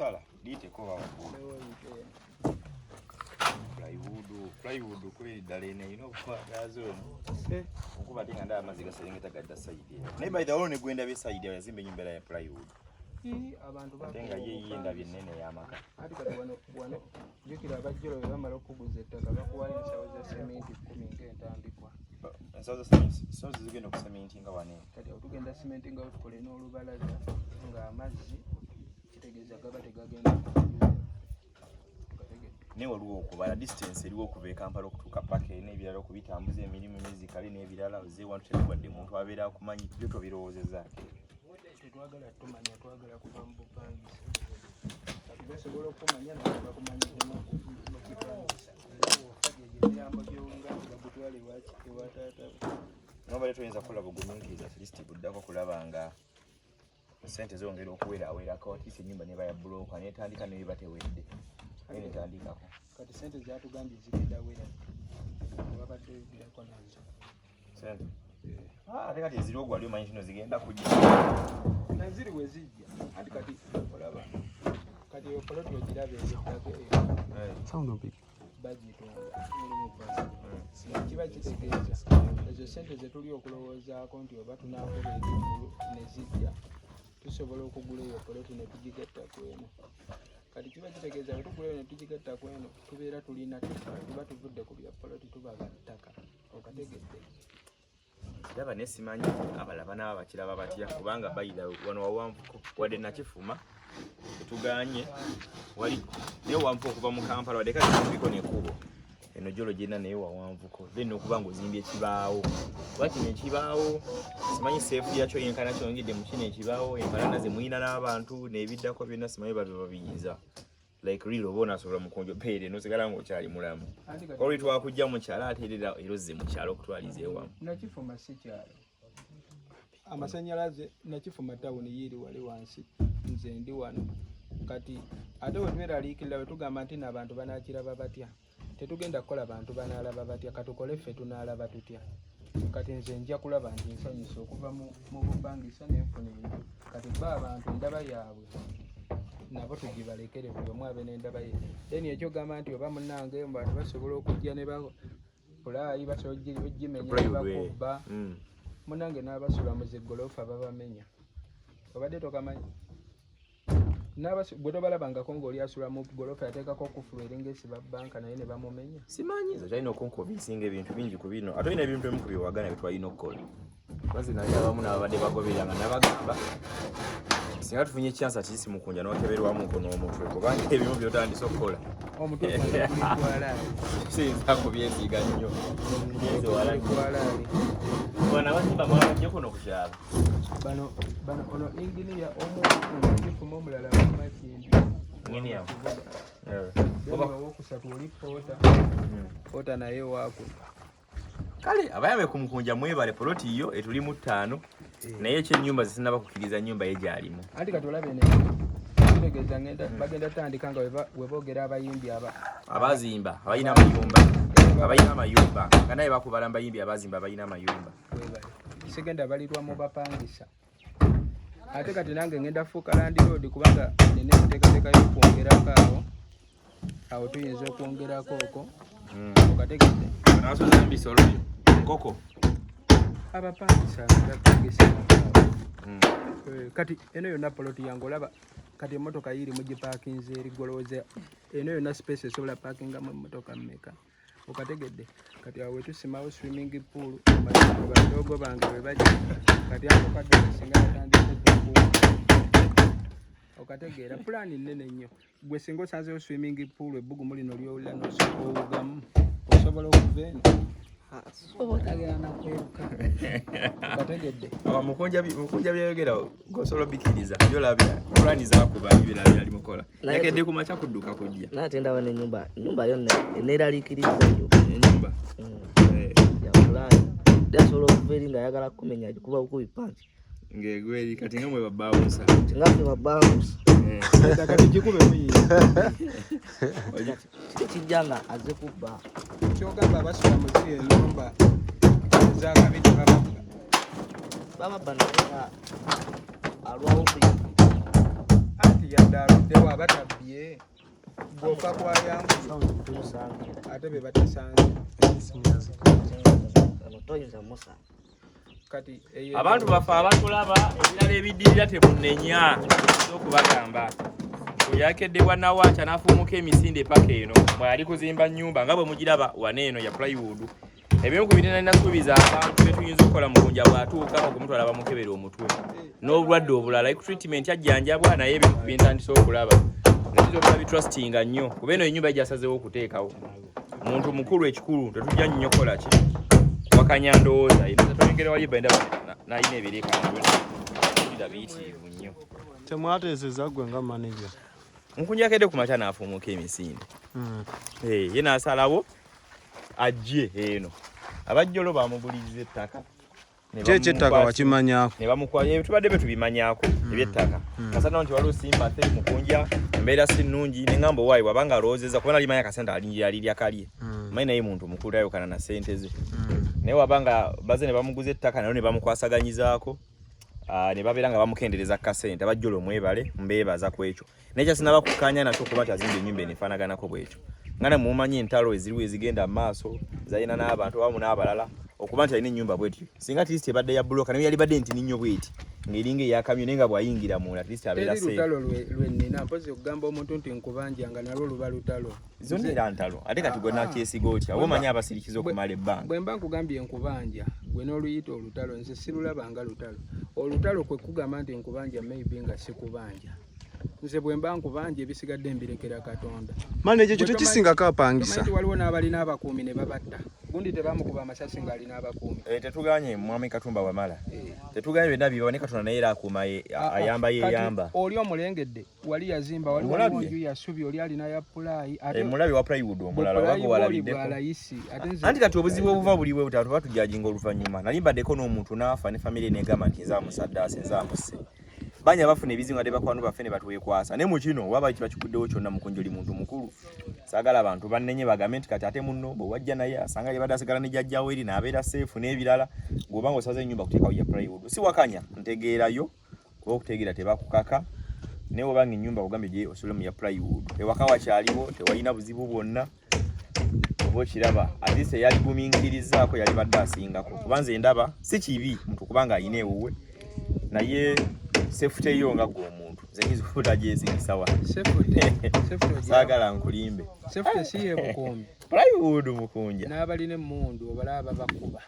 Kusala liyiteko oba waggulu. Plywood, plywood kweri ddala eno erina obukwagazi ono. Eh. Okuba ate nga ndaba amazzi gaserengeta gadda sayidi eno. Naye by the way ne gwendabye sayidi awo yazimba ennyumba era ya plywood. Abantu Ate nga ye yiye ndabye ennene ey'amaka. Anti kati wano wano jjukira abajjolo bwe bamala okukuguza ettaka bakuwayo ensawo za seminti 10 ng'entandikwa. Ensawo za seminti, ensawo zigenda okusemintinga wano eno. Kati awo tugenda seminti nga tukole n'olubalaza ng'amazzi kitegeeza gaba tegagenda. Naye waliwo okubala distance eriwo okuva e Kampala okutuuka paka eno ebirala okubitambuza emirimu mizikale n'ebirala ozze wantu teri wadde muntu abeera akumanyi byo tobirowoozezaako. Tetwagala tumanya, twagala kuva mu bupangisa. Kati basobola okumanya naye bakumanyidde mu kipangisa. Era bw'ofa gyegyo emirambo gy'owunga bagutwala ewa taata we. Nobadde toyinza kukola bugumiikiriza at least buddako kulaba nga sente zongera okuweraawerako at least ennyumba neba ya bulooka netandika neba tewedde naye netandikako. Kati sente zatugambye zigenda wera wabadde oyogerako nazo. Sente ate kati eziriwo gwali omanyi kino zigenda kujja naziri we zijja anti kati olaba kati eyo poloti ogiraba eyettaka eyo bagitunda mulimu pasi kiba kitegeeza ezo sente zetuli okulowoozaako nti oba tunaakola ebivvulu ne zijja tusobola okugula eyo poloti ne tugigatta ku eno. Kati kiba kitegeeza bwe tugula eyo ne tugigatta ku eno tubeera tulina tuba tuvudde ku bya poloti tuba ba ttaka okategedde. Ndaba naye simanyi abalala banaaba bakiraba batya kubanga bayira wano wawanvuko wadde nakifuma tetuganye wali naye wawanvuko okuva mu Kampala wadde kale kumpiko n'ekkubo eno gyolo gyena naye wawanvuko then okuba ng'ozimbye ekibaawo kuba kino ekibaawo simanyi seefu yakyo yenkana kyongedde mu kino ekibaawo empalana ze mulina n'abantu n'ebiddako byonna simanyi babe babiyinza like real oba onasobola mukunjo peere nosigala ng'okyali mulamu olwi twakujja mu kyalo ate era era ozze mu kyalo okutwaliza ewamu. Nakifuma si kyalo, amasanyalaze Nakifuma tawuni yiiri wali wansi, nze ndi wano. Kati ate we tweraliikirira we tugamba nti n'abantu banakiraba batya, tetugenda kukola bantu banaalaba batya, katukole ffe tunaalaba tutya. Kati nze nja kulaba nti nsanyusa okuva mu bupangisa nenfuna enju. Kati bo abantu endaba yaabwe nabo tugibalekere buli omu abe n'endaba ye. Then ekyogamba nti oba munnange bantu basobola okujja ne pulaayi basobola ogimenya ne bakubba. Munnange n'abasula mu ziggoloofa babamenya. Obadde tokamanyi? Bwe tobalabangako ng'oli asula mu ggoloofa yateekako kufulu eringa esiba bbanka naye ne bamumenya. Simanyi nze kyalina okunkovinsinga ebintu bingi ku bino ate olina ebintu ebimu ku byewagana bye twalina okukola. Bazi nali abamu n'ababadde bagoberera nga nabagamba singa tufunye chance ati si mukunja n'okeberwamuko n'omutwe kubanga ebimu by'otandise okukola omutwe gwange guli gwalaali. Siyinza kubyesiga nnyo. Ngenze wala nnyo. Gwalaali. Bano abazimba mwabajje kuno ku kyalo. Bano bano ono inginiya omu Nakifuma omulala Makindye. Inginiya. Then owokusatu oli Poota. Poota naye wakuno. Kale abayambe ku mukunja mwebale poloti yo etulimu ttaano naye ekyennyumba zisinaba kukkiriza nnyumba ye gy'alimu. Anti kati olaba eno kitegeeza ngenda bagenda tandika nga we boogera abayimbi aba abazimba abalina amayumba abalina amayumba nga naye bakubala mbayimbi abazimba abalina amayumba. Webale sigenda balirwa mu bapangisa. Ate kati nange ngenda fuuka landiroodi kubanga nina enteekateeka y'okwongerako awo awo tuyinza okwongerako okwo okategedde. Nasoza mbisolo nkoko abapangisa bapangisa kati eno yonna poloti yange olaba kati emmotoka yiiri mugipaakinze eri golowooza eno yonna space esobola paakingamu emmotoka mmeka okategedde. Kati awo wetusimawo swimming pool badoogo bange bwe bajja kati ako kadde singa yatandise okuwuga okategeera pulaani nnene nnyo. Gwe singa osanzeyo swimming pool ebbugumu lino ly'owulira n'osooka owugamu osobola okuva eno Otagenda nakweruka. Okategedde. Aba mukunja mukunja byayogera gosobola obikkiriza byolabira pulaani zakuba ebirala byali mukola yakedde ku makya kudduka kujja. Naye ate ndaba n'ennyumba ennyumba yo neeraliikiriza nnyo. Ennyumba Ya pulaani asobola okuva eri ng'ayagala kukumenya agikuba bukubi panki ng'egweri kati nga mwe babawunsa nga ffe babawunsa. Kati gikube muyinza kiki kijja nga azze kubba. Kyogamba abasula mu ziri ennyumba ez'akabi tebababba. Bababba naye nga alwawo okuyingira. Anti Yadde aluddewo abatabbye gwofa kwayanguye ate be batasanze. Toyinza musanga. Kati abantu baffe abatulaba, ebirala ebiddirira temunenya okubagamba oyakedde bwa nawankya n'afuumuka emisinde paka eno bw'ali kuzimba nnyumba nga bwe mugiraba wano eno ya plywood. Ebimu ku binena nasuubiza abantu betuyinza okukola, Mukunja bw'atuuka okumutwala bamukebera omutwe n'obulwadde obulala, treatment ajjanjabwa. Naye ebimu ku byentandise okulaba nayinza okuba bitrustinga nnyo, kuba eno ennyumba gyasazeewo okuteekawo muntu mukulu. Ekikulu tetujja nnyo kola ki kuwakanya ndowooza twengere wali benda nalina ebireka biyitirivu nnyo. Temwateeseza gwe nga manager? Nkunjakedde ku makya n'afuumuka emisinde. Ye n'asalawo ajje eno. Abajjolo bamuguliza ettaka. Ki ekyettaka wakimanyaako? Ne bamukwanya tubadde be tubimanyaako ebyettaka. Kasana nti waliwo sympathy, Mukunja embeera si nnungi, ne ŋŋamba owaayi bw'abanga alowoozezza kuba nalimanya akasente alirya kalye. Manyi naye muntu mukulu tayokana na ssente ze. Naye wabanga baze ne bamuguza ettaka nalo ne bamukwasaganyizaako, ne babeera nga bamukendereza kasente. Abajjolo mwebale, mbeebaza ku ekyo. Naye kyasinaba kukkaanya nakyo kuba nti azimba ennyumba eno efaanaganako bwekyo, nga namumanyi entalo eziriwo ezigenda mu maaso zalina n'abantu abamu n'abalala, okuba nti alina ennyumba bwetyo, singa at least ebadde ya buloka, naye yalibadde nti ninnyo bweti ng'eringa eyakamyo, naye nga bw'ayingira munda at least abeera Teri safe. lutalo lwe nnina mpozi okugamba omuntu nti nkubanja, nga nalwo luba lutalo. Zonna era ntalo. Ate kati gwe nakyesiga otya oba omanyi abasirikiza okumala ebbanga? Bwe mba nkugambye nkubanja, gwe n'oluyita olutalo, nze sirulaba nga lutalo. Olutalo kwe kugamba nti nkubanja, maybe nga sikubanja. Nze bwe mba nkubanja, ebisigadde mbirekera Katonda. Manager, ekyo tekisingako apangisa? Tomanyi nti waliwo n'abalina abakuumi ne babatta? Gundi tebamukuba amasasi ng'alina abakuumi? Eh, tetuganye mwami Katumba wamala, tetuganye byonna biba ne Katonda, naye era akuuma ayamba. Kati Yeyamba. oli omulengedde wali yazimba wali Omulabye? waliwo enju ya ssubi, oli alina ya ply, ate Eh, mulabi wa plywood omulala oba bwe gwe ply bwoli walabiddeko? bwa layisi, ate nze Anti kati obuzibu obuva buli bwe butatu batujajinga oluvannyuma. Nali mbaddeko n'omuntu n'afa ne famire negamba nti nze amusaddaase, nze amusse. Banya bafuna ebizibu nga tebakwano baffe ne batwekwasa. Naye mu kino waba kiba kikuddewo kyonna, Mukunja oli muntu mukulu, saagala abantu bannenye bagambe nti kati ate munno bwe wajja naye asanga yabadde asigala ne jjajjawo eri n'abeera safe n'ebirala. Ng'oba ng'osaze ennyumba kuteekawo ya plywood, si wakanya ntegeerayo, kuba okutegeera tebakukaka. Naye oba nga ennyumba ogambye gye osule mu ya plywood, ewaka wakyaliwo, tewalina buzibu bwonna, oba okiraba at least eyaligumiikirizaako yalibadde asingako. Kuba nze ndaba si kibi muntu kubanga alina ewuwe, naye safety yo nga gwe omuntu nze nyinza obutagyesigisa. Safety Saagala nkulimbe. Safety si ye bukuumi. Plywood, Mukunja. N'abalina emmundu obalaba babakuba.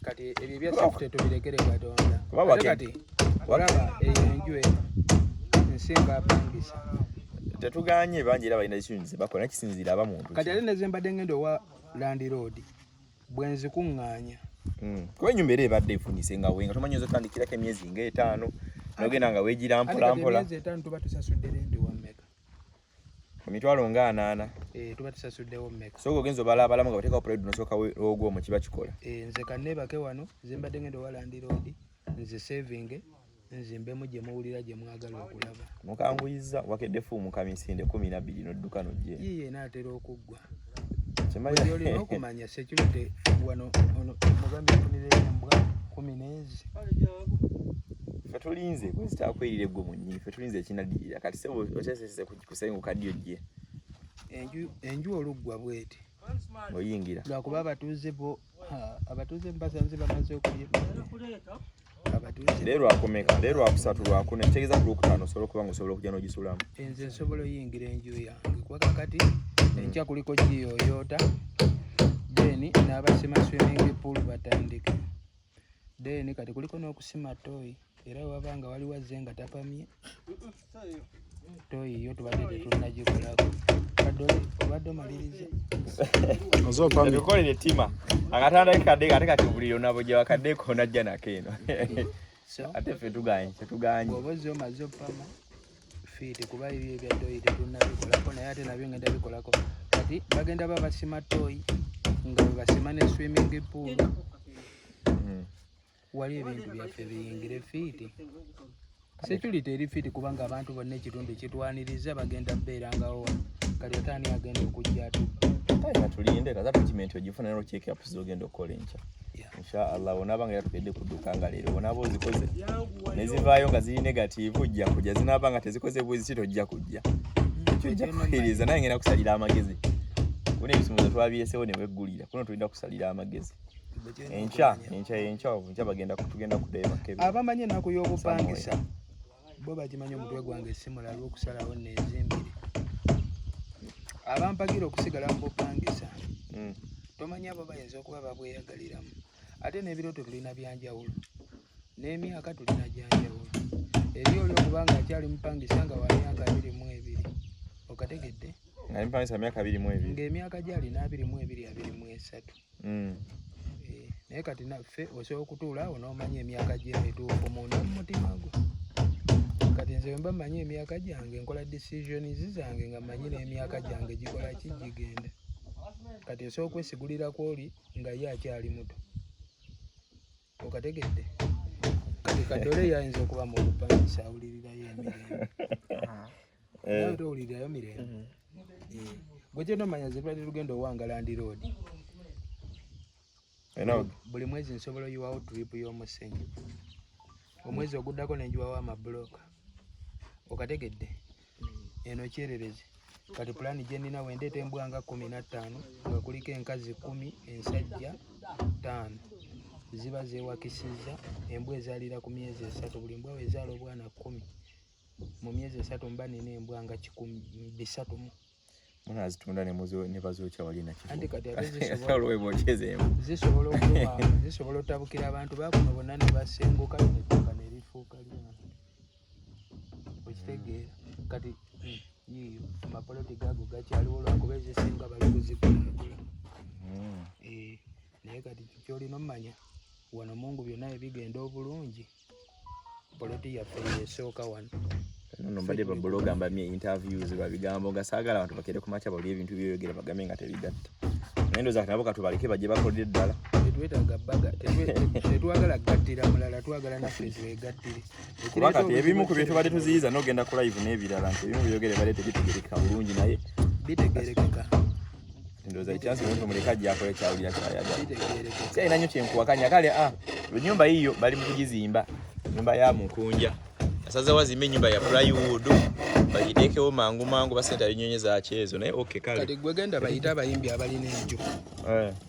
Kati ebyo ebya safety tubirekere Katonda. Kuba Ate kati olaba eyo enju eno nsinga apangisa. Tetuganye, bangi era balina decisions ze bakola, naye kisinziira aba muntu Kati ki. ate neze mbadde ngenda owa landlord bwe nzikuŋŋaanya. Kuba ennyumba era ebadde efunyise nga wenga tomanyi oyinza otandikirako emyezi nga 5 nogenda nga weegira Ate mpola kati mpola. emyezi 5 tuba tusasudde renti wa mmeka? Emitwalo nga 80. Eh, tuba tusasuddewo mmeka? Sooka ogenza obalaabalamu nga bateekawo plywood nosooka ogwomwo kiba kikola. Eh, nze kanneebake wano, nze mbadde ngenda owa landlord nze saving nzimbemu gye muwulira gye mwagala okulaba. Mukanguyiza, wakedde fuumuka misinde 12 nodduka nojje. Yiye enaatera okuggwa. Kimanyi- Olina okumanya security wano ono mugambye nfunireyo embwa 10 n'ezi. Ffe tulinze bwezitakwirira eggwe munnyini, ffe tulinze ekinaddirira. Kati sebo okyesese kusenguka ddi ojje? Enju oluggwa bweti Oyingira. Lwakuba abatuuze bo ha, abatuuze mbasanze bamaze okulya emmere. Abatuuze Leero lwakumeka? Leero lwakusatu, lwakuna, kitegeeza ku Lwokutaano osobola okuba nga osobola okujja n'ogisulamu. Nze nsobola oyingira enju yange kuba kakati enkya kuliko giyoyoota, then n'abasima swimming pool batandike, then kati kuliko n'okusima toyi. Era waba nga waliwo azze nga tapamye toyi, yo tubadde tetunnagikolako. Kadole obadde omaliriza. Ozopamye. Tukolere ettima akatanda kadde, ate kati buli onabo gye wakaddeko najja nako eno. So Ate ffe tuganye, tetuganye. Bw'oba ozze omaze opama fiiti, kuba ebyo ebya toyi tetunnabikolako, naye ate nabyo ngenda bikolako. Kati bagenda ba basima toyi nga bwe basima ne swimming pool. Wali ebintu byaffe biyingire fiiti, security eri fiiti, kubanga abantu bonna ekitundu kitwaniriza bagenda beerangawo wano. Kati ate ani agenda okujja atubba? Kale katulinde kaza treatment ogifuna nero check up zogenda okukola enkya. Inshallah onaaba nga yatukedde kudduka nga leero onaaba ozikoze nezivaayo nga ziri negative ojja kujja, zinaaba nga tezikoze bwezi tojja kujja. Ekyo ojja kukkiriza, naye ngenda kusalira amagezi. Kuna ebisumuzo twabiresewo ne weggulira, kuno tulina kusalira amagezi. Enkya enkya enkya enkya bagenda tugenda kuddayo bakebe. Abamanyi ennaku y'obupangisa bo bagimanyi. Omutwe gwange si mulala okusalawo neezimbire. Abampagira okusigala mu bupangisa, tomanyi abo bayinza okuba babweyagaliramu. Ate n'ebirooto tulina byanjawulo, n'emyaka tulina gyanjawulo. Eri oli okuba nga akyali mupangisa nga wa myaka 22, okategedde? Nga mpangisa myaka 22. Ng'emyaka gyalina 22, 23. Naye kati naffe osobola okutuula awo n'omanya emyaka gye emituufu munda mu mutima gwo. Kati nze bwe mba mmanyi emyaka gyange, nkola decisions zange nga mmanyi n'emyaka gyange gikola ki, gigenda. Kati osobola okwesigulira kwoli nga ye akyali muto, okategedde? Kati kadole ye ayinza okuba mu bupangisa awulirirayo emirembe. Nawe towulirirayo mirembe? Gwe kyenomanya, ze tubadde tugenda owanga landlord. Eno Buli mwezi nsobola oyiwawo trip y'omusenyu, omwezi oguddako nenjiwawo amabulooka, okategedde? Eno kyererezi. Kati pulaani gye nnina, wendeeta embwa nga 15 nga kuliko enkazi 10, ensajja 5, ziba zeewakisizza. Embwa ezaalira ku myezi 3. Buli mbwa wezaala obwana 10 mu myezi 3, mba nina embwa nga 300 mu. Munazitunda ne bazookya wali. Anti kati ate zisobola Olwebokyeza embwa. Zisobola okuluma, zisobola otabukira abantu bakuno bonna ne basenguka, lino ettaka ne lifuuka lyange, okitegeera? Kati yiiyo amapoloti gago gakyaliwo, lwakuba ezisinga bali kuzigulagula. Naye kati kyolina omumanya, wano mungu byonna ebigenda obulungi, poloti yaffe yesooka wano. Nono mbadde babuloga mbamye interviews lwa bigambo nga saagala abantu bakere ku makya bali ebintu byoyogera bagambe nga tebigatta, naye ndowooza kati nabo katubaleke bajje bakolere ddala. Tetwetaaga baga, tetwagala gattira mulala, twagala naffe twegattire. Kuba kati ebimu ku bye tubadde tuziyiza n'ogenda ku live n'ebirala nti ebimu byogere badde tebitegerekeka bulungi, naye Bitegerekeka. Ndowooza ekyansi omuntu muleka ajja akole kyawulira kyayagala. Bitegerekeka. Kyalina nnyo kyenkuwakanya. Kale ennyumba yiyo bali mu kugizimba, nyumba ya Mukunja asazewo azimbe ennyumba ya plywood bagiteekewo mangu mangu basente abinyonyi zakyezo, naye okay, kale. Kati gwe genda bayite abayimbi abalina enju,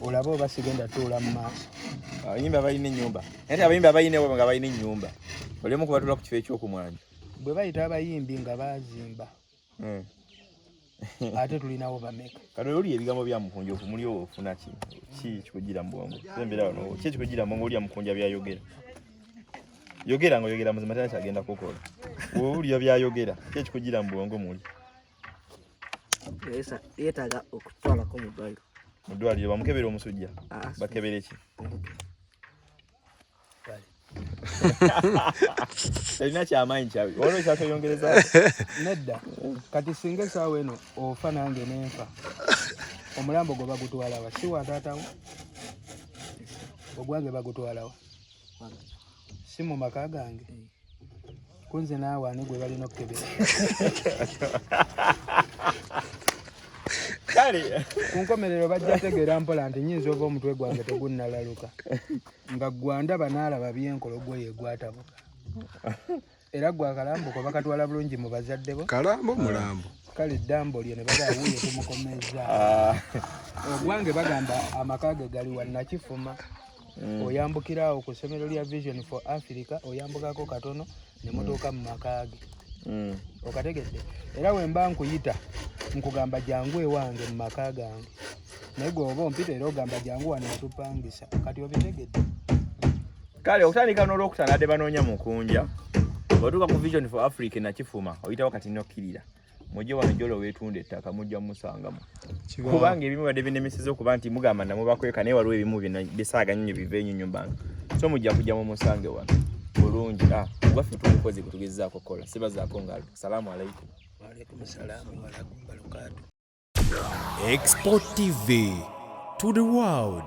olabe oba sigenda tuula mu maaso. Abayimbi abalina ennyumba, naye abayimbi abalina ewaabwe nga balina ennyumba, olimu kubatula ku kifo ekyokumwanjo. Bwe bayita abayimbi nga bazimba, ate tulinawo bameka? Kati oli ebigambo bya Mukunja okumuli ofuna ki ki kikugira mu bwongo? Embeera wano ki ekikugira mu bwongo? Olya Mukunja byayogera, yogera nga oyogera muzima, tena kyagenda kukola. Owulira byayogera, ki ekikugira mu bwongo muli? Yeetaaga okutwalako mu ddwaliro. Mu ddwaliro bamukebere omusujja? Ah, Bakebere ki? Omutwe. Kale. Talina kyamaanyi kyawe, waliwo ekyatweyongereza. Nedda. Kati singa esaawa eno ofa nange nenfa, omulambo gwe bagutwalawa? Si wa taatawo? Ogwange bagutwalawa? Si mu maka gange? Kunze naawe ani gwe balina okukebera? Kale. Ku nkomerero bajja tegeera mpola nti nyinza ova omutwe gwange tegunnalaluka nga gwandaba n'alaba byenkola, ogwo ye gwatabuka. Era gwe akalambuko bakatwala bulungi mu bazadde bo. Kalambo mulambo. Kale eddambo lyo ne baga wuuyo tumukomeza. Ogwange bagamba amaka ge gali wa Nakifuma, oyambukira awo ku ssomero lya Vision for Africa, oyambukako katono ne mutuuka mu maka ge. Okategedde? Era bwe mba nkuyita nkugamba jangu ewange mu maka gange, naye gwe oba ompita era ogamba jangu wano watupangisa. Kati obitegedde? Kale okutandika n'olwokutaano adde banoonya Mukunja. Bw'otuuka ku Vision for Africa Nakifuma, oyitawo kati nokkirira mujje wano jolo weetunda ettaka, mujja musangamu, kubanga ebimu badde binemeseza okuba nti mugamba namubakweka, naye waliwo ebimu bisaaga nnyo biva enyo nnyo bantu, so mujja kujja mumusange wano bulungi. Gwaffe tumukozi gwe tugezaako kukola sibazaako ngalo. Salaamu alaikum. Waalaikum salaamu walakum barakatu. Export TV to the world.